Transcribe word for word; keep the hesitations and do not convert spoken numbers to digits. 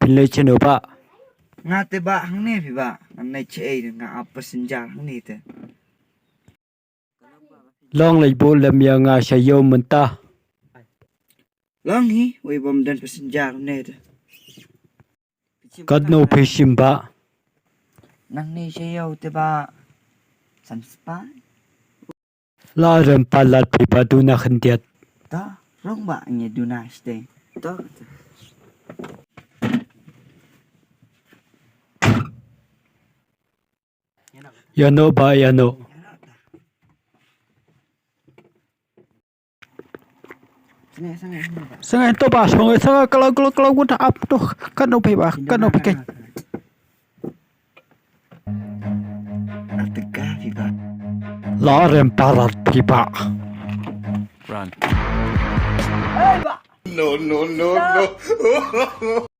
phin leit shano ba? Nga te ba hangne phi ba. Ngan leit shaei, nga ap passenger hangne te. Long leit buh lem ïa nga sha ïew mynta. Long hi, wei bym don passenger hangne te. Katno phi shim ba? Nangne sha ïew te ba san spah. La rem palat phi ba duna khyndiat. Ta, rong ba ngi duna shatei. Ta. Ïano ba, ïano. Sangeh, sangeh, sangeh ba. Sangeh to ba, sangeh, sangeh, kalau, kalau, kalau gua dah up tuh, kan no phi ba, kan no phi kai. Artega phi ba. La rem palat phi ba. Run. No, no, no, no.